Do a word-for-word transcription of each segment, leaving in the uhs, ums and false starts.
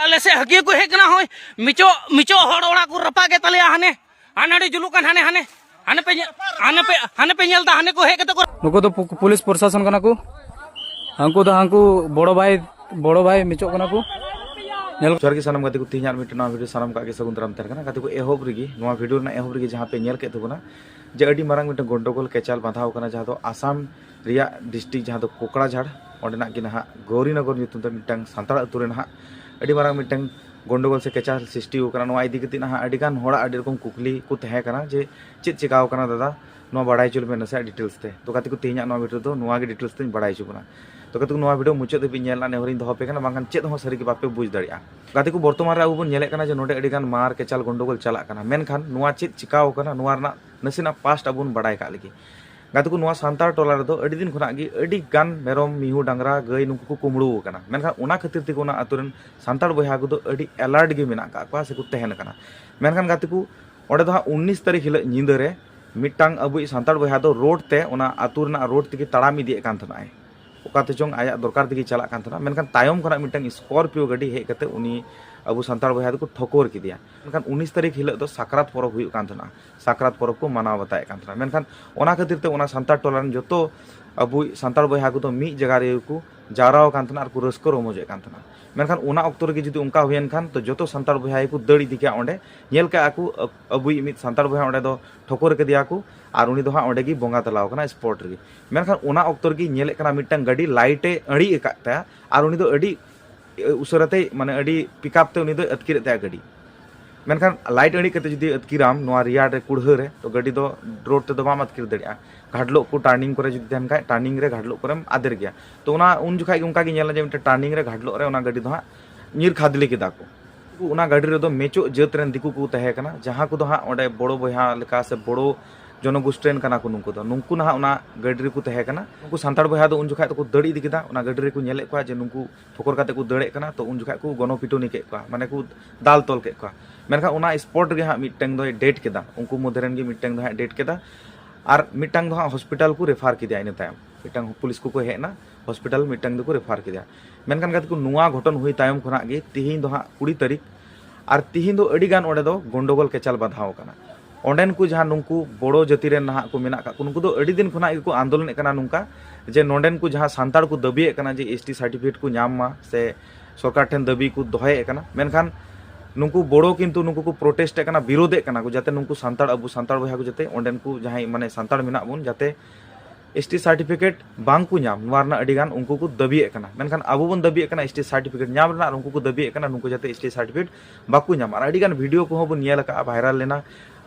ᱟᱞᱮ ᱥᱮᱫ ᱦᱟᱹᱠᱤᱭᱟᱹ ᱠᱚ ᱦᱮᱡ ᱠᱟᱱᱟ᱾ ᱦᱳᱭ, ᱢᱤᱪᱚᱜ ᱢᱤᱪᱚᱜ ᱦᱚᱲ ᱚᱲᱟᱜ ᱠᱚ ᱨᱟᱯᱟᱜ ᱜᱮ ᱛᱟᱞᱮᱭᱟ᱾ ᱦᱟᱱᱮ ᱦᱟᱱᱮ ᱟᱹᱰᱤ ᱡᱩᱞᱩᱜ ᱠᱟᱱ, ᱦᱟᱱᱮ ᱦᱟᱱᱮ ᱦᱟᱱᱮ ᱯᱮ ᱧᱮ- ᱦᱟᱱᱮ ᱯᱮ ᱦᱟᱱᱮ ᱯᱮ ᱧᱮᱞ ᱫᱟ, ᱦᱟᱱᱮ ᱠᱚ ᱦᱮᱡ ᱠᱟᱛᱮ ᱠᱚ᱾ ᱱᱩᱠᱩ ᱫᱚ ᱯᱩ- ᱯᱩᱞᱤᱥ ᱯᱨᱚᱥᱟᱥᱚᱱ ᱠᱟᱱᱟ ᱠᱚ᱾ ᱦᱟᱹᱱᱠᱩ ᱫᱚ ᱦᱟᱹᱱᱠᱩ ᱵᱚᱲᱚ ᱵᱷᱟᱭ, ᱵᱚᱲᱚ ᱵᱷᱟᱭ ᱢᱤᱪᱚᱜ ᱠᱟᱱᱟ ᱠᱚ᱾ ᱧᱮᱞ ᱡᱚᱦᱟᱨ ᱜᱮ ᱥᱟᱱᱟᱢ ᱜᱟᱛᱮ ᱠᱚ, ᱛᱮᱦᱮᱧᱟᱜ ᱢᱤᱫᱴᱮᱱ ᱱᱟᱣᱟ ᱵᱷᱤᱰᱤᱭᱳ ᱥᱟᱱᱟᱢ ᱠᱚᱣᱟᱜ ᱜᱮ ᱥᱟᱹᱜᱩᱱ ᱫᱟᱨᱟᱢ ᱛᱟᱦᱮᱱ ᱠᱟᱱᱟ᱾ ᱜᱟᱛᱮ ᱠᱚ, ᱮᱦᱚᱵ ᱨᱮᱜᱮ, ᱱᱚᱣᱟ ᱵᱷᱤᱰᱤᱭᱳ ᱨᱮᱱᱟᱜ ᱮᱦᱚᱵ ᱨᱮᱜᱮ ᱡᱟᱦᱟᱸ ᱯᱮ ᱧᱮᱞ ᱠᱮᱫ ᱛᱟᱵᱚᱱᱟ, ᱡᱮ ᱟᱹᱰᱤ ᱢᱟᱨᱟᱝ ᱢᱤᱫᱴᱮᱱ ᱜᱚᱱᱰᱚᱜᱳᱞ ᱠᱮᱪᱟᱞ ᱵᱟᱸᱫᱷᱟᱣ ᱠᱟᱱᱟ, ᱡᱟᱦᱟᱸ ᱫᱚ ᱟᱥᱟᱢ ᱨᱮᱭᱟᱜ ᱰᱤᱥᱴᱨᱤᱠᱴ, ᱡᱟᱦᱟᱸ ᱫᱚ ᱠᱳᱠᱲᱟᱡᱷᱟᱲ, ᱚᱸᱰᱮᱱᱟᱜ ᱜᱮ ᱱᱟᱦᱟᱜ ᱜᱳᱨᱤᱱᱚᱜᱚᱨ ᱧᱩᱛᱩᱢ ᱛᱮ ᱢᱤᱫᱴᱟᱝ ᱥᱟᱱᱛᱟᱲ ᱟᱹᱛᱩ ᱨᱮ ᱱᱟᱦᱟᱜ ᱟᱹᱰᱤ ᱢᱟᱨᱟᱝ ᱢᱤᱫᱴᱟᱝ ᱜᱚᱱᱰᱚᱜᱳᱞ ᱥᱮ ᱠᱮᱪᱟᱞ ᱥᱨᱤᱥᱴᱤ ᱟᱠᱟᱱᱟ᱾ ᱱᱚᱣᱟ ᱤᱫᱤ ᱠᱟᱛᱮ ᱱᱟᱦᱟᱜ ᱟᱹᱰᱤ ᱜᱟᱱ ᱦᱚᱲᱟᱜ ᱟᱹᱰᱤ ᱨᱚᱠᱚᱢ ᱠᱩᱠᱞᱤ ᱠᱚ ᱛᱟᱦᱮᱸ ᱠᱟᱱᱟ ᱡᱮ, "ᱪᱮᱫ ᱪᱮᱠᱟᱣ ᱠᱟᱱᱟ ᱫᱟᱫᱟ? ᱱᱚᱣᱟ ᱵᱟᱲᱟᱭ ᱦᱚᱪᱚ ᱞᱮᱯᱮ ᱱᱟᱥᱮᱭᱟᱜ ᱰᱤᱴᱮᱞᱥ ᱛᱮ᱾" ᱛᱚ ᱜᱟᱛᱮ ᱠᱚ, ᱛᱮᱦᱮᱧᱟᱜ ᱱᱚᱣᱟ ᱵᱷᱤᱰᱤᱭᱳ ᱨᱮᱫᱚ ᱱᱚᱣᱟ ᱜᱮ ᱰᱤᱴᱮᱞᱥ ᱛᱮᱧ ᱵᱟᱲᱟᱭ ᱦᱚᱪᱚ ᱵᱚᱱᱟ᱾ ᱛᱚ ᱜᱟᱛᱮ ᱠᱚ, ᱱᱚᱣᱟ ᱵᱷᱤᱰᱤᱭᱳ ᱢᱩᱪᱟᱹᱫ ᱫᱷᱟᱹᱵᱤᱡ ᱧᱮᱞ ᱨᱮᱱᱟᱜ ᱱᱮᱦᱚᱨᱤᱧ ᱫᱚᱦᱚ ᱯᱮ ᱠᱟᱱᱟ, ᱵᱟᱝᱠᱷᱟᱱ ᱪᱮᱫ ᱦᱚᱸ ᱥᱟᱹᱨᱤ ᱜᱮ ᱵᱟᱯᱮ ᱵᱩᱡᱽ ᱫᱟᱲᱮᱭᱟᱜᱼᱟ᱾ ᱜᱟᱛᱮ ᱠᱚ, ᱵᱚᱨᱛᱚᱢᱟᱱ ᱨᱮ ᱟᱵᱚ ᱵᱚᱱ ᱧᱮᱞᱮᱫ ᱠᱟᱱᱟ ᱡᱮ ᱱᱚᱰᱮ ᱟᱹᱰᱤ ᱜᱟᱱ ᱢᱟᱨ ᱠᱮᱪᱟᱞ ᱜᱚᱱᱰᱚᱜᱳᱞ ᱪᱟᱞᱟᱜ ᱠᱟᱱᱟ, ᱢᱮᱱᱠᱷᱟᱱ ᱱᱚᱣᱟ ᱪᱮᱫ ᱪᱤᱠᱟᱣ ᱠᱟᱱᱟ, ᱱᱚᱣᱟ ᱨᱮᱱᱟᱜ ᱱᱟᱥᱮᱱᱟᱜ ᱯᱟᱥᱴ ᱟᱵᱚ ᱵᱚᱱ ᱵᱟᱲᱟᱭ ᱠᱟᱜ ᱞᱮᱜᱮ᱾ ᱜᱟᱛᱮ ᱠᱚ, ᱱᱚᱣᱟ ᱥᱟᱱᱛᱟᱲ ᱴᱚᱞᱟ ᱨᱮᱫᱚ ᱟᱹᱰᱤ ᱫᱤᱱ ᱠᱷᱚᱱᱟᱜ ᱜᱮ ᱟᱹᱰᱤ ᱜᱟᱱ ᱢᱮᱨᱚᱢ, ᱢᱤᱦᱩ, ᱰᱟᱝᱨᱟ, ᱜᱟᱹᱭ ᱱᱩᱠᱩ ᱠᱚ ᱠᱩᱢᱵᱽᱲᱩ ᱟᱠᱟᱱᱟ᱾ ᱢᱮᱱᱠᱷᱟᱱ ᱚᱱᱟ ᱠᱷᱟᱹᱛᱤᱨ ᱛᱮᱜᱮ ᱚᱱᱟ ᱟᱛᱳ ᱨᱮᱱ ᱥᱟᱱᱛᱟᱲ ᱵᱚᱭᱦᱟ ᱠᱚᱫᱚ ᱟᱹᱰᱤ ᱮᱞᱟᱨᱴ ᱜᱮ ᱢᱮᱱᱟᱜ ᱟᱠᱟᱫ ᱠᱚᱣᱟ ᱥᱮᱠᱚ ᱛᱟᱦᱮᱱ ᱠᱟᱱᱟ᱾ ᱢᱮᱱᱠᱷᱟᱱ ᱜᱟᱛᱮ ᱠᱚ, ᱚᱸᱰᱮ ᱫᱚ ᱦᱟᱸᱜ ᱩᱱᱤᱥ ᱛᱟᱹᱨᱤᱠᱷ ᱦᱤᱞᱳᱜ ᱧᱤᱫᱟᱹ ᱨᱮ ᱢᱤᱫᱴᱟᱝ ᱟᱵᱚᱭᱤᱡ ᱥᱟᱱᱛᱟᱲ ᱵᱚᱭᱦᱟ ᱫᱚ ᱨᱳᱰ ᱛᱮ, ᱚᱱᱟ ᱟᱛᱳ ᱨᱮᱱᱟᱜ ᱨᱳᱰ ᱛᱮᱜᱮ ᱛᱟᱲᱟᱢ ᱤᱫᱤᱭᱮᱫ ᱠᱟᱱ ᱛᱟᱦᱮᱱᱟᱭ᱾ ᱚᱠᱟᱛᱮ ᱪᱚᱝ ᱟᱭᱟᱜ ᱫᱚᱨᱠᱟᱨ ᱛᱮᱜᱮ ᱪᱟᱞᱟᱜ ᱠᱟᱱ ᱛᱟᱦᱮᱱᱟ, ᱢᱮᱱᱠᱷᱟᱱ ᱛᱟᱭᱚᱢ ᱠᱷᱚᱱᱟᱜ ᱢᱤᱫᱴᱟᱝ ᱥᱠᱚᱨᱯᱤᱭᱳ ᱜᱟᱹᱰᱤ ᱦᱮᱡ ᱠᱟᱛᱮ ᱩᱱᱤ ᱟᱵᱚ ᱥᱟᱱᱛᱟᱲ ᱵᱚᱭᱦᱟ ᱫᱚᱠᱚ ᱴᱷᱚᱠᱚᱨ ᱠᱮᱫᱮᱭᱟ᱾ ᱢᱮᱱᱠᱷᱟᱱ ᱩᱱᱤᱥ ᱛᱟᱹᱨᱤᱠᱷ ᱦᱤᱞᱳᱜ ᱫᱚ ᱥᱟᱠᱨᱟᱛ ᱯᱚᱨᱚᱵᱽ ᱦᱩᱭᱩᱜ ᱠᱟᱱ ᱛᱟᱦᱮᱱᱟ, ᱥᱟᱠᱨᱟᱛ ᱯᱚᱨᱚᱵᱽ ᱠᱚ ᱢᱟᱱᱟᱣ ᱵᱟᱛᱟᱣᱮᱫ ᱠᱟᱱ ᱛᱟᱦᱮᱱᱟ᱾ ᱢᱮᱱᱠᱷᱟᱱ ᱚᱱᱟ ᱠᱷᱟᱹᱛᱤᱨ ᱛᱮ ᱚᱱᱟ ᱥᱟᱱᱛᱟᱲ ᱴᱚᱞᱟ ᱨᱮᱱ ᱡᱚᱛᱚ ᱟᱵᱚ ᱥᱟᱱᱛᱟᱲ ᱵᱚᱭᱦᱟ ᱠᱚᱫᱚ ᱢᱤᱫ ᱡᱟᱭᱜᱟ ᱨᱮᱜᱮ ᱠᱚ ᱡᱟᱣᱨᱟ ᱟᱠᱟᱱ ᱛᱟᱦᱮᱱᱟ ᱟᱨ ᱠᱚ ᱨᱟᱹᱥᱠᱟᱹ ᱨᱚᱢᱚᱡᱮᱫ ᱠᱟᱱ ᱛᱟᱦᱮᱱᱟ᱾ ᱢᱮᱱᱠᱷᱟᱱ ᱚᱱᱟ ᱚᱠᱛᱚ ᱨᱮᱜᱮ ᱡᱩᱫᱤ ᱚᱱᱠᱟ ᱦᱩᱭᱮᱱ ᱠᱷᱟᱱ, ᱛᱚ ᱡᱚᱛᱚ ᱥᱟᱱᱛᱟᱲ ᱵᱚᱭᱦᱟ ᱜᱮᱠᱚ ᱫᱟᱹᱲ ᱤᱫᱤ ᱠᱮᱜᱼᱟ ᱚᱸᱰᱮ᱾ ᱧᱮᱞ ᱠᱟᱜᱼᱟ ᱠᱚ, ᱟᱵ- ᱟᱵᱚᱭᱤᱡ ᱢᱤᱫ ᱥᱟᱱᱛᱟᱲ ᱵᱚᱭᱦᱟ ᱚᱸᱰᱮ ᱫᱚ ᱴᱷᱚᱠᱚᱨ ᱠᱮᱫᱮᱭᱟ ᱠᱚ ᱟᱨ ᱩᱱᱤ ᱫᱚ ᱦᱟᱸᱜ ᱚᱸᱰᱮ ᱜᱮ ᱵᱚᱸᱜᱟ ᱛᱟᱞᱟᱣ ᱟᱠᱟᱱᱟ ᱥᱯᱚᱴ ᱨᱮᱜᱮ᱾ ᱢᱮᱱᱠᱷᱟᱱ ᱚᱱᱟ ᱚᱠᱛᱚ ᱨᱮᱜᱮ ᱧᱮᱞᱮᱫ ᱠᱟᱱᱟ ᱢᱤᱫᱴᱟᱝ ᱜᱟᱹᱰᱤ ᱞᱟᱭᱤᱴ ᱮ ᱟᱹᱬᱤᱡ ᱟᱠᱟᱫ ᱛᱟᱭᱟ ᱟᱨ ᱩᱱᱤ ᱫᱚ ᱟᱹᱰᱤ ᱩᱥᱟᱹᱨᱟ ᱛᱮ, ᱢᱟᱱᱮ ᱟᱹᱰᱤ ᱯᱤᱠᱟᱯ ᱛᱮ ᱩᱱᱤ ᱫᱚᱭ ᱟᱹᱛᱠᱤᱨᱮᱫ ᱛᱟᱭᱟ ᱜᱟᱹᱰᱤ᱾ ᱢᱮᱱᱠᱷᱟᱱ ᱞᱟᱭᱤᱴ ᱟᱹᱬᱤᱡ ᱠᱟᱛᱮ ᱡᱩᱫᱤ ᱟᱹᱛᱠᱤᱨᱟᱢ ᱱᱚᱣᱟ ᱨᱮᱭᱟᱲ ᱨᱮ ᱠᱩᱲᱦᱟᱹ ᱨᱮ, ᱛᱚ ᱜᱟᱹᱰᱤ ᱫᱚ ᱨᱳᱰ ᱛᱮᱫᱚ ᱵᱟᱢ ᱟᱹᱛᱠᱤᱨ ᱫᱟᱲᱮᱭᱟᱜᱼᱟ᱾ ᱜᱷᱟᱰᱞᱚᱜ ᱠᱚ ᱴᱟᱨᱱᱤᱝ ᱠᱚᱨᱮ ᱡᱩᱫᱤ ᱛᱟᱦᱮᱱ ᱠᱷᱟᱡ, ᱴᱟᱨᱱᱤᱝ ᱨᱮ ᱜᱷᱟᱰᱞᱚᱜ ᱠᱚᱨᱮᱢ ᱟᱫᱮᱨ ᱜᱮᱭᱟ᱾ ᱛᱚ ᱚᱱᱟ ᱩᱱ ᱡᱚᱠᱷᱟᱡ ᱜᱮ ᱚᱱᱠᱟ ᱜᱮ ᱧᱮᱞ ᱮᱱᱟ ᱡᱮ ᱢᱤᱫᱴᱮᱱ ᱴᱟᱨᱱᱤᱝ ᱨᱮ ᱜᱷᱟᱰᱞᱚᱜ ᱨᱮ ᱚᱱᱟ ᱜᱟᱹᱰᱤ ᱫᱚ ᱦᱟᱸᱜ ᱧᱤᱨ ᱠᱷᱟᱫᱽᱞᱮ ᱠᱮᱫᱟ ᱠᱚ᱾ ᱚᱱᱟ ᱜᱟᱹᱰᱤ ᱨᱮᱫᱚ ᱢᱮᱪᱚᱜ ᱡᱟᱹᱛ ᱨᱮᱱ ᱫᱤᱠᱩ ᱠᱚ ᱛᱟᱦᱮᱸ ᱠᱟᱱᱟ, ᱡᱟᱦᱟᱸ ᱠᱚᱫᱚ ᱦᱟᱸᱜ ᱚᱸᱰᱮ ᱵᱚᱲᱚ ᱵᱚᱭᱦᱟ ᱞᱮᱠᱟ ᱥᱮ ᱵᱚᱲᱚ ᱡᱚᱱᱚᱜᱳᱥᱴᱤ ᱨᱮᱱ ᱠᱟᱱᱟ ᱠᱚ ᱱᱩᱠᱩ ᱫᱚ᱾ ᱱᱩᱠᱩ ᱱᱟᱦᱟᱜ ᱚᱱᱟ ᱜᱟᱹᱰᱤ ᱨᱮᱠᱚ ᱛᱟᱦᱮᱸ ᱠᱟᱱᱟ᱾ ᱩᱱᱠᱩ ᱥᱟᱱᱛᱟᱲ ᱵᱚᱭᱦᱟ ᱫᱚ ᱩᱱ ᱡᱚᱠᱷᱟᱡ ᱫᱚᱠᱚ ᱫᱟᱹᱲ ᱤᱫᱤ ᱠᱮᱫᱟ, ᱚᱱᱟ ᱜᱟᱹᱰᱤ ᱨᱮᱠᱚ ᱧᱮᱞᱮᱫ ᱠᱚᱣᱟ ᱡᱮ ᱱᱩᱠᱩ ᱴᱷᱚᱠᱚᱨ ᱠᱟᱛᱮ ᱠᱚ ᱫᱟᱹᱲᱮᱫ ᱠᱟᱱᱟ, ᱛᱚ ᱩᱱ ᱡᱚᱠᱷᱟᱡ ᱠᱚ ᱜᱚᱱᱚᱯᱤᱴᱩᱱᱤ ᱠᱮᱫ ᱠᱚᱣᱟ, ᱢᱟᱱᱮ ᱠᱚ ᱫᱟᱞ ᱛᱚᱞ ᱠᱮᱫ ᱠᱚᱣᱟ᱾ ᱢᱮᱱᱠᱷᱟᱱ ᱚᱱᱟ ᱥᱯᱚᱴ ᱨᱮᱜᱮ ᱦᱟᱸᱜ ᱢᱤᱫᱴᱟᱝ ᱫᱚᱭ ᱰᱮᱰ ᱠᱮᱫᱟ, ᱩᱱᱠᱩ ᱢᱚᱫᱽᱫᱷᱮ ᱨᱮᱱ ᱜᱮ ᱢᱤᱫᱴᱟᱝ ᱫᱚ ᱦᱟᱸᱜ ᱰᱮᱰ ᱠᱮᱫᱟ, ᱟᱨ ᱢᱤᱫᱴᱟᱝ ᱫᱚ ᱦᱟᱸᱜ ᱦᱚᱥᱯᱤᱴᱟᱞ ᱠᱚ ᱨᱮᱯᱷᱟᱨ ᱠᱮᱫᱮᱭᱟ᱾ ᱤᱱᱟᱹ ᱛᱟᱭᱚᱢ ᱢᱤᱫᱴᱟᱝ ᱯᱩᱞᱤᱥ ᱠᱚᱠᱚ ᱦᱮᱡ ᱮᱱᱟ, ᱦᱚᱥᱯᱤᱴᱟᱞ ᱢᱤᱫᱴᱟᱝ ᱫᱚᱠᱚ ᱨᱮᱯᱷᱟᱨ ᱠᱮᱫᱟ᱾ ᱢᱮᱱᱠᱷᱟᱱ ᱜᱟᱛᱮ ᱠᱚ, ᱱᱚᱣᱟ ᱜᱷᱚᱴᱚᱱ ᱦᱩᱭ ᱛᱟᱭᱚᱢ ᱠᱷᱚᱱᱟᱜ ᱜᱮ ᱛᱤᱦᱤᱧ ᱫᱚ ᱦᱟᱸᱜ ᱠᱩᱲᱤ ᱛᱟᱹᱨᱤᱠᱷ, ᱟᱨ ᱛᱤᱦᱤᱧ ᱫᱚ ᱟᱹᱰᱤ ᱜᱟᱱ ᱚᱸᱰᱮ ᱫᱚ ᱜᱚᱱᱰᱚᱜᱳᱞ ᱠᱮᱪᱟᱞ ᱵᱟᱫᱷᱟᱣ ᱟᱠᱟᱱᱟ᱾ ᱚᱸᱰᱮᱱ ᱠᱚ ᱡᱟᱦᱟᱸ ᱱᱩᱠᱩ ᱵᱚᱲᱚ ᱡᱟᱹᱛᱤ ᱨᱮᱱ ᱱᱟᱦᱟᱜ ᱠᱚ ᱢᱮᱱᱟᱜ ᱠᱟᱜ ᱠᱚ, ᱱᱩᱠᱩ ᱫᱚ ᱟᱹᱰᱤ ᱫᱤᱱ ᱠᱷᱚᱱᱟᱜ ᱜᱮᱠᱚ ᱟᱱᱫᱳᱞᱚᱱᱮᱫ ᱠᱟᱱᱟ ᱱᱚᱝᱠᱟ ᱡᱮ ᱱᱚᱸᱰᱮᱱ ᱠᱚ ᱡᱟᱦᱟᱸ ᱥᱟᱱᱛᱟᱲ ᱠᱚ ᱫᱟᱹᱵᱤᱭᱮᱫ ᱠᱟᱱᱟ ᱡᱮ ᱮᱥ ᱴᱤ ᱥᱟᱨᱴᱤᱯᱷᱤᱠᱮᱴ ᱠᱚ ᱧᱟᱢ ᱢᱟ ᱥᱮ ᱥᱚᱨᱠᱟᱨ ᱴᱷᱮᱱ ᱫᱟᱹᱵᱤ ᱠᱚ ᱫᱚᱦᱚᱭᱮᱫ ᱠᱟᱱᱟ, ᱢᱮᱱᱠᱷᱟᱱ ᱱᱩᱠᱩ ᱵᱚᱲᱚ ᱠᱤᱱᱛᱩ ᱱᱩᱠᱩ ᱠᱚ ᱯᱨᱚᱴᱮᱥᱴ ᱮᱫ ᱠᱟᱱᱟ, ᱵᱤᱨᱳᱫᱷ ᱮᱫ ᱠᱟᱱᱟ ᱠᱚ, ᱡᱟᱛᱮ ᱱᱩᱠᱩ ᱥᱟᱱᱛᱟᱲ, ᱟᱵᱚ ᱥᱟᱱᱛᱟᱲ ᱵᱚᱭᱦᱟ ᱠᱚ ᱡᱟᱛᱮ ᱚᱸᱰᱮᱱ ᱠᱚ ᱡᱟᱦᱟᱸᱭ ᱢᱟᱱᱮ ᱥᱟᱱᱛᱟᱲ ᱢᱮᱱᱟᱜ ᱵᱚᱱ, ᱡᱟᱛᱮ ᱮᱥ ᱴᱤ ᱥᱟᱨᱴᱤᱯᱷᱤᱠᱮᱴ ᱵᱟᱝ ᱠᱚ ᱧᱟᱢ, ᱱᱚᱣᱟ ᱨᱮᱱᱟᱜ ᱟᱹᱰᱤ ᱜᱟᱱ ᱩᱱᱠᱩ ᱠᱚ ᱫᱟᱹᱵᱤᱭᱮᱫ ᱠᱟᱱᱟ᱾ ᱢᱮᱱᱠᱷᱟᱱ ᱟᱵᱚ ᱵᱚᱱ ᱫᱟᱹᱵᱤᱭᱮᱫ ᱠᱟᱱᱟ ᱮᱥ ᱴᱤ ᱥᱟᱨᱴᱤᱯᱷᱤᱠᱮᱴ ᱧᱟᱢ ᱨᱮᱱᱟᱜ, ᱟᱨ ᱩᱱᱠᱩ ᱠᱚ ᱫᱟᱹᱵᱤᱭᱮᱫ ᱠᱟᱱᱟ ᱱᱩᱠᱩ ᱡᱟᱛᱮ ᱮᱥ ᱴᱤ ᱥᱟᱨᱴᱤᱯᱷᱤᱠᱮᱴ ᱵᱟᱠᱚ ᱧᱟᱢᱟ᱾ ᱟᱨ ᱟᱹᱰᱤ ᱜᱟᱱ ᱵᱷᱤᱰᱤᱭᱳ ᱠᱚᱦᱚᱸ ᱵᱚᱱ ᱧᱮᱞ ᱟᱠᱟᱫᱼᱟ, ᱵᱷᱟᱭᱨᱟᱞ ᱞᱮᱱᱟ,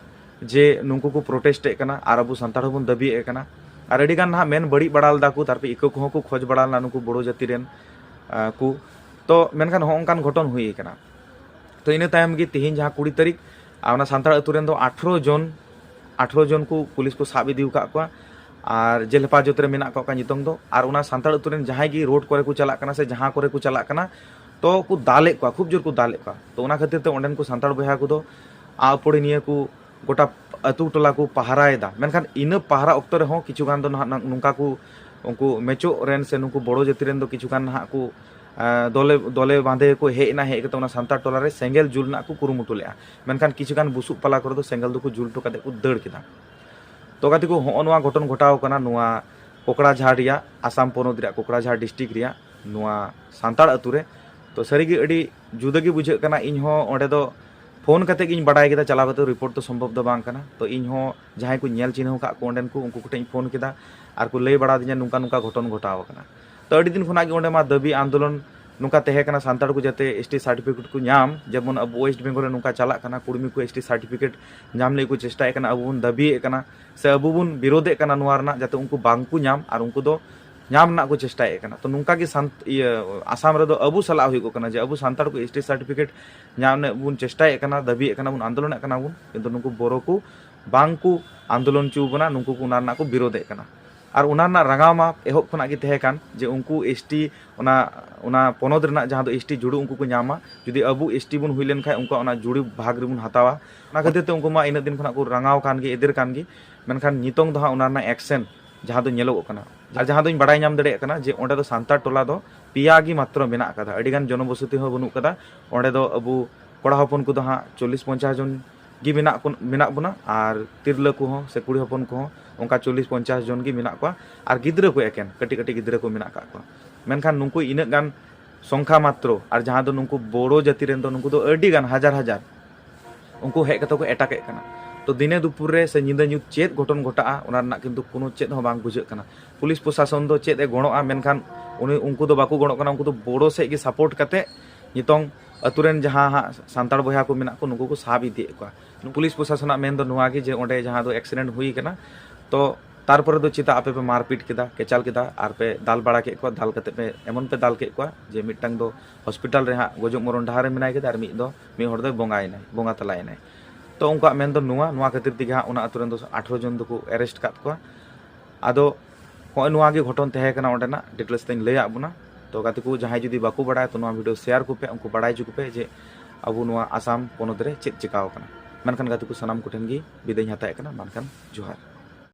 ᱡᱮ ᱱᱩᱠᱩ ᱠᱚ ᱯᱨᱚᱴᱮᱥᱴ ᱮᱫ ᱠᱟᱱᱟ ᱟᱨ ᱟᱵᱚ ᱥᱟᱱᱛᱟᱲ ᱦᱚᱸᱵᱚᱱ ᱫᱟᱹᱵᱤᱭᱮᱫ ᱠᱟᱱᱟ᱾ ᱟᱨ ᱟᱹᱰᱤ ᱜᱟᱱ ᱱᱟᱦᱟᱜ ᱢᱮᱱ ᱵᱟᱹᱲᱤᱡ ᱵᱟᱲᱟ ᱞᱮᱫᱟ ᱠᱚ, ᱛᱟᱨᱯᱚᱨᱮ ᱤᱠᱟᱹ ᱠᱚᱦᱚᱸ ᱠᱚ ᱠᱷᱚᱡᱽ ᱵᱟᱲᱟ ᱞᱮᱱᱟ ᱱᱩᱠᱩ ᱵᱚᱲᱚ ᱡᱟᱹᱛᱤ ᱨᱮᱱ, ᱟᱸ, ᱠᱚ᱾ ᱛᱚ ᱢᱮᱱᱠᱷᱟᱱ ᱦᱚᱸᱜᱼᱚ ᱱᱚᱝᱠᱟᱱ ᱜᱷᱚᱴᱚᱱ ᱦᱩᱭ ᱟᱠᱟᱱᱟ᱾ ᱛᱚ ᱤᱱᱟᱹ ᱛᱟᱭᱚᱢ ᱜᱮ ᱛᱤᱦᱤᱧ ᱡᱟᱦᱟᱸ ᱠᱩᱲᱤ ᱛᱟᱹᱨᱤᱠᱷ, ᱟᱨ ᱚᱱᱟ ᱥᱟᱱᱛᱟᱲ ᱟᱹᱛᱩ ᱨᱮᱱ ᱫᱚ ᱟᱴᱷᱨᱚ ᱡᱚᱱ, ᱟᱴᱷᱨᱚ ᱡᱚᱱ ᱠᱚ ᱯᱩᱞᱤᱥ ᱠᱚ ᱥᱟᱵ ᱤᱫᱤ ᱟᱠᱟᱫ ᱠᱚᱣᱟ ᱟᱨ ᱡᱮᱞ ᱦᱮᱯᱟᱡᱚᱛ ᱨᱮ ᱢᱮᱱᱟᱜ ᱠᱟᱜ ᱠᱚᱣᱟ ᱱᱤᱛᱚᱝ ᱫᱚ᱾ ᱟᱨ ᱚᱱᱟ ᱥᱟᱱᱛᱟᱲ ᱟᱹᱛᱩ ᱨᱮᱱ ᱡᱟᱦᱟᱸᱭ ᱜᱮ ᱨᱳᱰ ᱠᱚᱨᱮ ᱠᱚ ᱪᱟᱞᱟᱜ ᱠᱟᱱᱟ ᱥᱮ ᱡᱟᱦᱟᱸ ᱠᱚᱨᱮ ᱠᱚ ᱪᱟᱞᱟᱜ ᱠᱟᱱᱟ, ᱛᱚ ᱠᱚ ᱫᱟᱞᱮᱫ ᱠᱚᱣᱟ, ᱠᱷᱩᱵ ᱡᱳᱨ ᱠᱚ ᱫᱟᱞᱮᱫ ᱠᱚᱣᱟ᱾ ᱛᱚ ᱚᱱᱟ ᱠᱷᱟᱹᱛᱤᱨ ᱛᱮ ᱚᱸᱰᱮᱱ ᱠᱚ ᱥᱟᱱᱛᱟᱲ ᱵᱚᱭᱦᱟ ᱠᱚᱫᱚ ᱟᱜ ᱟᱹᱯᱟᱹᱲᱤ ᱱᱤᱭᱟᱹ ᱠᱚ ᱜᱚᱴᱟ ᱟᱹᱛᱩ ᱴᱚᱞᱟ ᱠᱚ ᱯᱟᱦᱟᱨᱟᱭᱮᱫᱟ᱾ ᱢᱮᱱᱠᱷᱟᱱ ᱤᱱᱟᱹ ᱯᱟᱦᱟᱨᱟ ᱚᱠᱛᱚ ᱨᱮᱦᱚᱸ ᱠᱤᱪᱷᱩ ᱜᱟᱱ ᱫᱚ ᱱᱟᱦᱟᱜ ᱱᱚᱝᱠᱟ ᱠᱚ, ᱩᱱᱠᱩ ᱢᱮᱪᱚᱜ ᱨᱮᱱ ᱥᱮ ᱱᱩᱠᱩ ᱵᱚᱲᱚ ᱡᱟᱹᱛᱤ ᱨᱮᱱ ᱫᱚ ᱠᱤᱪᱷᱩ ᱜᱟᱱ ᱱᱟᱦᱟᱜ ᱠᱚ, ᱟᱸ, ᱫᱚᱞᱮ, ᱫᱚᱞᱮ ᱵᱟᱸᱫᱮ ᱠᱚ ᱦᱮᱡ ᱮᱱᱟ, ᱦᱮᱡ ᱠᱟᱛᱮ ᱚᱱᱟ ᱥᱟᱱᱛᱟᱲ ᱴᱚᱞᱟ ᱨᱮ ᱥᱮᱸᱜᱮᱞ ᱡᱩᱞ ᱨᱮᱱᱟᱜ ᱠᱚ ᱠᱩᱨᱩᱢᱩᱴᱩ ᱞᱮᱫᱼᱟ᱾ ᱢᱮᱱᱠᱷᱟᱱ ᱠᱤᱪᱷᱩ ᱜᱟᱱ ᱵᱩᱥᱩᱵ ᱯᱟᱞᱟ ᱠᱚᱨᱮ ᱫᱚ ᱥᱮᱸᱜᱮᱞ ᱫᱚᱠᱚ ᱡᱩᱞ ᱦᱚᱴᱚ ᱠᱟᱛᱮ ᱠᱚ ᱫᱟᱹᱲ ᱠᱮᱫᱟ᱾ ᱛᱚ ᱜᱟᱛᱮ ᱠᱚ, ᱦᱚᱸᱜᱼᱚ ᱱᱚᱣᱟ ᱜᱷᱚᱴᱚᱱ ᱜᱷᱚᱴᱟᱣ ᱠᱟᱱᱟ ᱱᱚᱣᱟ ᱠᱳᱠᱲᱟᱡᱷᱟᱲ ᱨᱮᱭᱟᱜ, ᱟᱥᱟᱢ ᱯᱚᱱᱚᱛ ᱨᱮᱭᱟᱜ ᱠᱳᱠᱲᱟᱡᱷᱟᱲ ᱰᱤᱥᱴᱨᱤᱠᱴ ᱨᱮᱭᱟᱜ ᱱᱚᱣᱟ ᱥᱟᱱᱛᱟᱲ ᱟᱹᱛᱩ ᱨᱮ᱾ ᱛᱚ ᱥᱟᱹᱨᱤᱜᱮ ᱟᱹᱰᱤ ᱡᱩᱫᱟᱹ ᱜᱮ ᱵᱩᱡᱷᱟᱹᱜ ᱠᱟᱱᱟ᱾ ᱤᱧ ᱦᱚᱸ ᱚᱸᱰᱮ ᱫᱚ ᱯᱷᱳᱱ ᱠᱟᱛᱮ ᱜᱤᱧ ᱵᱟᱰᱟᱭ ᱠᱮᱫᱟ, ᱪᱟᱞᱟᱣ ᱠᱟᱛᱮ ᱨᱤᱯᱳᱨᱴ ᱫᱚ ᱥᱚᱢᱵᱷᱚᱵ ᱫᱚ ᱵᱟᱝ ᱠᱟᱱᱟ᱾ ᱛᱚ ᱤᱧ ᱦᱚᱸ ᱡᱟᱦᱟᱸᱭ ᱠᱚ ᱧᱮᱞ ᱪᱤᱱᱦᱟᱹᱣ ᱟᱠᱟᱫ ᱠᱚ ᱚᱸᱰᱮᱱ ᱠᱚ, ᱩᱱᱠᱩ ᱠᱚᱴᱷᱮᱱ ᱤᱧ ᱯᱷᱳᱱ ᱠᱮᱫᱟ ᱟᱨ ᱠᱚ ᱞᱟᱹᱭ ᱵᱟᱲᱟ ᱟᱹᱫᱤᱧᱟ ᱱᱚᱝᱠᱟ ᱱᱚᱝᱠᱟ ᱜᱷᱚᱴᱚᱱ ᱜᱷᱚᱴᱟᱣ ᱟᱠᱟᱱᱟ᱾ ᱛᱚ ᱟᱹᱰᱤ ᱫᱤᱱ ᱠᱷᱚᱱᱟᱜ ᱜᱮ ᱚᱸᱰᱮ ᱢᱟ ᱫᱟᱹᱵᱤ ᱟᱱᱫᱳᱞᱚᱱ ᱱᱚᱝᱠᱟ ᱛᱟᱦᱮᱸ ᱠᱟᱱᱟ, ᱥᱟᱱᱛᱟᱲ ᱠᱚ ᱡᱟᱛᱮ ᱮᱥ ᱴᱤ ᱥᱟᱨᱴᱤᱯᱷᱤᱠᱮᱴ ᱠᱚ ᱧᱟᱢ, ᱡᱮᱢᱚᱱ ᱟᱵᱚ ᱳᱭᱮᱥᱴ ᱵᱮᱝᱜᱚᱞ ᱨᱮ ᱱᱚᱝᱠᱟ ᱪᱟᱞᱟᱜ ᱠᱟᱱᱟ, ᱠᱩᱲᱢᱤ ᱠᱚ ᱮᱥ ᱴᱤ ᱥᱟᱨᱴᱤᱯᱷᱤᱠᱮᱴ ᱧᱟᱢ ᱞᱟᱹᱜᱤᱫ ᱠᱚ ᱪᱮᱥᱴᱟᱭᱮᱫ ᱠᱟᱱᱟ, ᱟᱵᱚ ᱵᱚᱱ ᱫᱟᱹᱵᱤᱭᱮᱫ ᱠᱟᱱᱟ ᱥᱮ ᱟᱵᱚ ᱵᱚᱱ ᱵᱤᱨᱳᱫᱷᱮᱫ ᱠᱟᱱᱟ ᱱᱚᱣᱟ ᱨᱮᱱᱟᱜ, ᱡᱟᱛᱮ ᱩᱱᱠᱩ ᱵᱟᱝ ᱠᱚ ᱧᱟᱢ ᱟᱨ ᱩᱱᱠᱩ ᱫᱚ ᱧᱟᱢ ᱨᱮᱱᱟᱜ ᱠᱚ ᱪᱮᱥᱴᱟᱭᱮᱫ ᱠᱟᱱᱟ᱾ ᱛᱚ ᱱᱚᱝᱠᱟ ᱜᱮ ᱥᱟᱱ-, ᱤᱭᱟᱹ, ᱟᱥᱟᱢ ᱨᱮᱫᱚ ᱟᱵᱚ ᱥᱟᱞᱟᱜ ᱦᱩᱭᱩᱜ ᱠᱟᱱᱟ ᱡᱮ ᱟᱵᱚ ᱥᱟᱱᱛᱟᱲ ᱠᱚ ᱮᱥ ᱴᱤ ᱥᱟᱨᱴᱤᱯᱷᱤᱠᱮᱴ ᱧᱟᱢ ᱨᱮᱱᱟᱜ ᱵᱚᱱ ᱪᱮᱥᱴᱟᱭᱮᱫ ᱠᱟᱱᱟ, ᱫᱟᱹᱵᱤᱭᱮᱫ ᱠᱟᱱᱟ ᱵᱚᱱ, ᱟᱱᱫᱳᱞᱚᱱᱮᱫ ᱠᱟᱱᱟ ᱵᱚᱱ, ᱠᱤᱱᱛᱩ ᱱᱩᱠᱩ ᱵᱳᱨᱳ ᱠᱚ ᱵᱟᱝ ᱠᱚ ᱟᱱᱫᱳᱞᱚᱱ ᱦᱚᱪᱚ ᱵᱚᱱᱟ, ᱱᱩᱠᱩ ᱠᱚ ᱚᱱᱟ ᱨᱮᱱᱟᱜ ᱠᱚ ᱵᱤᱨᱳᱫᱷᱮᱫ ᱠᱟᱱᱟ᱾ ᱟᱨ ᱚᱱᱟ ᱨᱮᱱᱟᱜ ᱨᱟᱸᱜᱟᱣ ᱢᱟ ᱮᱦᱚᱵ ᱠᱷᱚᱱᱟᱜ ᱜᱮ ᱛᱟᱦᱮᱸ ᱠᱟᱱ ᱡᱮ ᱩᱱᱠᱩ ᱮᱥ ᱴᱤ, ᱚᱱᱟ, ᱚᱱᱟ ᱯᱚᱱᱚᱛ ᱨᱮᱱᱟᱜ ᱡᱟᱦᱟᱸ ᱫᱚ ᱮᱥ ᱴᱤ ᱡᱩᱲᱩ ᱩᱱᱠᱩ ᱠᱚ ᱧᱟᱢᱟ᱾ ᱡᱩᱫᱤ ᱟᱵᱚ ᱮᱥ ᱴᱤ ᱵᱚᱱ ᱦᱩᱭ ᱞᱮᱱᱠᱷᱟᱱ ᱩᱱᱠᱩᱣᱟᱜ ᱚᱱᱟ ᱡᱩᱲᱩ ᱵᱷᱟᱜᱽ ᱨᱮᱵᱚᱱ ᱦᱟᱛᱟᱣᱟ᱾ ᱚᱱᱟ ᱠᱷᱟᱹᱛᱤᱨ ᱛᱮ ᱩᱱᱠᱩ ᱢᱟ ᱤᱱᱟᱹᱜ ᱫᱤᱱ ᱠᱷᱚᱱᱟᱜ ᱠᱚ ᱨᱟᱸᱜᱟᱣ ᱠᱟᱱ ᱜᱮ, ᱮᱫᱮᱨ ᱠᱟᱱ ᱜᱮ, ᱢᱮᱱᱠᱷᱟᱱ ᱱᱤᱛᱚᱝ ᱫᱚ ᱦᱟᱸᱜ ᱚᱱᱟ ᱨᱮᱱᱟᱜ ᱮᱠᱥᱮᱱ ᱡᱟᱦᱟᱸ ᱫᱚ ᱧᱮᱞᱚᱜᱚᱜ ᱠᱟᱱᱟ, ᱟᱨ ᱡᱟᱦᱟᱸ ᱫᱚᱧ ᱵᱟᱲᱟᱭ ᱧᱟᱢ ᱫᱟᱲᱮᱭᱟᱜ ᱠᱟᱱᱟ ᱡᱮ ᱚᱸᱰᱮ ᱫᱚ ᱥᱟᱱᱛᱟᱲ ᱴᱚᱞᱟ ᱫᱚ ᱯᱮᱭᱟ ᱜᱮ ᱢᱟᱛᱨᱚ ᱢᱮᱱᱟᱜ ᱟᱠᱟᱫᱟ, ᱟᱹᱰᱤ ᱜᱟᱱ ᱡᱚᱱᱚᱵᱚᱥᱚᱛᱤ ᱦᱚᱸ ᱵᱟᱹᱱᱩᱜ ᱟᱠᱟᱫᱟ᱾ ᱚᱸᱰᱮ ᱫᱚ ᱟᱵᱚ ᱠᱚᱲᱟ ᱦᱚᱯᱚᱱ ᱠᱚᱫᱚ ᱦᱟᱸᱜ ᱪᱚᱞᱞᱤᱥ ᱯᱚᱧᱪᱟᱥ ᱡᱚᱱ ᱜᱮ ᱢᱮᱱᱟᱜ ᱠᱚ, ᱢᱮᱱᱟᱜ ᱵᱚᱱᱟ, ᱟᱨ ᱛᱤᱨᱞᱟᱹ ᱠᱚᱦᱚᱸ ᱥᱮ ᱠᱩᱲᱤ ᱦᱚᱯᱚᱱ ᱠᱚᱦᱚᱸ ᱚᱱᱠᱟ ᱪᱚᱞᱞᱤᱥ ᱯᱚᱧᱪᱟᱥ ᱡᱚᱱ ᱜᱮ ᱢᱮᱱᱟᱜ ᱠᱚᱣᱟ, ᱟᱨ ᱜᱤᱫᱽᱨᱟᱹ ᱠᱚ ᱮᱠᱮᱱ ᱠᱟᱹᱴᱤᱡ ᱠᱟᱹᱴᱤᱡ ᱜᱤᱫᱽᱨᱟᱹ ᱠᱚ ᱢᱮᱱᱟᱜ ᱟᱠᱟᱫ ᱠᱚᱣᱟ᱾ ᱢᱮᱱᱠᱷᱟᱱ ᱱᱩᱠᱩ ᱤᱱᱟᱹᱜ ᱜᱟᱱ ᱥᱚᱝᱠᱷᱟ ᱢᱟᱛᱨᱚ, ᱟᱨ ᱡᱟᱦᱟᱸ ᱫᱚ ᱱᱩᱠᱩ ᱵᱳᱰᱳ ᱡᱟᱹᱛᱤ ᱨᱮᱱ ᱫᱚ ᱱᱩᱠᱩ ᱫᱚ ᱟᱹᱰᱤ ᱜᱟᱱ ᱦᱟᱡᱟᱨ ᱦᱟᱡᱟᱨ, ᱩᱱᱠᱩ ᱦᱮᱡ ᱠᱟᱛᱮ ᱠᱚ ᱮᱴᱟᱠᱮᱫ ᱠᱟᱱᱟ᱾ ᱛᱚ ᱫᱤᱱᱮ ᱫᱩᱯᱩᱨ ᱨᱮ ᱥᱮ ᱧᱤᱫᱟᱹ ᱧᱩᱛ ᱪᱮᱫ ᱜᱷᱚᱴᱚᱱ ᱜᱷᱚᱴᱟᱜᱼᱟ ᱚᱱᱟ ᱨᱮᱱᱟᱜ ᱠᱤᱱᱛᱩ ᱠᱳᱱᱳ ᱪᱮᱫ ᱦᱚᱸ ᱵᱟᱝ ᱵᱩᱡᱷᱟᱹᱜ ᱠᱟᱱᱟ᱾ ᱯᱩᱞᱤᱥ ᱯᱨᱚᱥᱟᱥᱚᱱ ᱫᱚ ᱪᱮᱫ ᱮ ᱜᱚᱲᱚᱜᱼᱟ, ᱢᱮᱱᱠᱷᱟᱱ ᱩᱱᱤ, ᱩᱱᱠᱩ ᱫᱚ ᱵᱟᱠᱚ ᱜᱚᱲᱚᱜ ᱠᱟᱱᱟ, ᱩᱱᱠᱩ ᱫᱚ ᱵᱳᱰᱳ ᱥᱮᱫ ᱜᱮ ᱥᱟᱯᱳᱨᱴ ᱠᱟᱛᱮ ᱱᱤᱛᱚᱝ ᱟᱹᱛᱩ ᱨᱮᱱ ᱡᱟᱦᱟᱸ ᱦᱟᱸᱜ ᱥᱟᱱᱛᱟᱲ ᱵᱚᱭᱦᱟ ᱠᱚ ᱢᱮᱱᱟᱜ ᱠᱚ ᱱᱩᱠᱩ ᱠᱚ ᱥᱟᱵ ᱤᱫᱤᱭᱮᱫ ᱠᱚᱣᱟ᱾ ᱯᱩᱞᱤᱥ ᱯᱨᱚᱥᱟᱥᱚᱱᱟᱜ ᱢᱮᱱ ᱫᱚ ᱱᱚᱣᱟ ᱜᱮ ᱡᱮ ᱚᱸᱰᱮ ᱡᱟᱦᱟᱸ ᱫᱚ ᱮᱠᱥᱤᱰᱮᱱᱴ ᱦᱩᱭ ᱠᱟᱱᱟ, ᱛᱚ ᱛᱟᱨᱯᱚᱨᱮ ᱫᱚ ᱪᱮᱫᱟᱜ ᱟᱯᱮ ᱯᱮ ᱢᱟᱨᱯᱤᱴ ᱠᱮᱫᱟ, ᱠᱮᱪᱟᱞ ᱠᱮᱫᱟ, ᱟᱨ ᱯᱮ ᱫᱟᱞ ᱵᱟᱲᱟ ᱠᱮᱫ ᱠᱚᱣᱟ, ᱫᱟᱞ ᱠᱟᱛᱮ ᱯᱮ ᱮᱢᱚᱱ ᱯᱮ ᱫᱟᱞ ᱠᱮᱫ ᱠᱚᱣᱟ ᱡᱮ ᱢᱤᱫᱴᱟᱝ ᱫᱚ ᱦᱚᱥᱯᱤᱴᱟᱞ ᱨᱮ ᱦᱟᱸᱜ ᱜᱚᱡᱚᱜ ᱢᱚᱨᱚᱱ ᱰᱟᱦᱟᱨ ᱨᱮ ᱢᱮᱱᱟᱭ ᱠᱮᱫᱟ, ᱟᱨ ᱢᱤᱫ ᱫᱚ, ᱢᱤᱫ ᱦᱚᱲ ᱫᱚᱭ ᱵᱚᱸᱜᱟᱭᱮᱱᱟᱭ, ᱵᱚᱸᱜᱟ ᱛᱟᱞᱟᱭᱮᱱᱟᱭ᱾ ᱛᱚ ᱩᱱᱠᱩᱣᱟᱜ ᱢᱮᱱ ᱫᱚ ᱱᱚᱣᱟ, ᱱᱚᱣᱟ ᱠᱷᱟᱹᱛᱤᱨ ᱛᱮᱜᱮ ᱦᱟᱸᱜ ᱚᱱᱟ ᱟᱹᱛᱩ ᱨᱮᱱ ᱫᱚ ᱟᱴᱷᱨᱚ ᱡᱚᱱ ᱫᱚᱠᱚ ᱮᱨᱮᱥᱴ ᱠᱟᱫ ᱠᱚᱣᱟ᱾ ᱟᱫᱚ ᱱᱚᱜᱼᱚᱭ ᱱᱚᱣᱟ ᱜᱮ ᱜᱷᱚᱴᱚᱱ ᱛᱟᱦᱮᱸ ᱠᱟᱱᱟ ᱚᱸᱰᱮᱱᱟᱜ, ᱰᱤᱴᱮᱞᱥ ᱛᱮᱧ ᱞᱟᱹᱭᱟᱫ ᱵᱚᱱᱟ᱾ ᱛᱚ ᱜᱟᱛᱮ ᱠᱚ, ᱡᱟᱦᱟᱸᱭ ᱡᱩᱫᱤ ᱵᱟᱠᱚ ᱵᱟᱲᱟᱭᱟ, ᱛᱚ ᱱᱚᱣᱟ ᱵᱷᱤᱰᱤᱭᱳ ᱥᱮᱭᱟᱨ ᱠᱚᱯᱮ, ᱩᱱᱠᱩ ᱵᱟᱲᱟᱭ ᱦᱚᱪᱚ ᱠᱚᱯᱮ ᱡᱮ ᱟᱵᱚ ᱱᱚᱣᱟ ᱟᱥᱟᱢ ᱯᱚᱱᱚᱛ ᱨᱮ ᱪᱮᱫ ᱪᱤᱠᱟᱣ ᱠᱟᱱᱟ᱾ ᱢᱮᱱᱠᱷᱟᱱ ᱜᱟᱛᱮ ᱠᱚ, ᱥᱟᱱᱟᱢ ᱠᱚᱴᱷᱮᱱ ᱜᱮ ᱵᱤᱫᱟᱹᱭ ᱤᱧ ᱦᱟᱛᱟᱣᱮᱫ ᱠᱟᱱᱟ᱾ ᱢᱮᱱᱠᱷᱟᱱ ᱡᱚᱦᱟᱨ᱾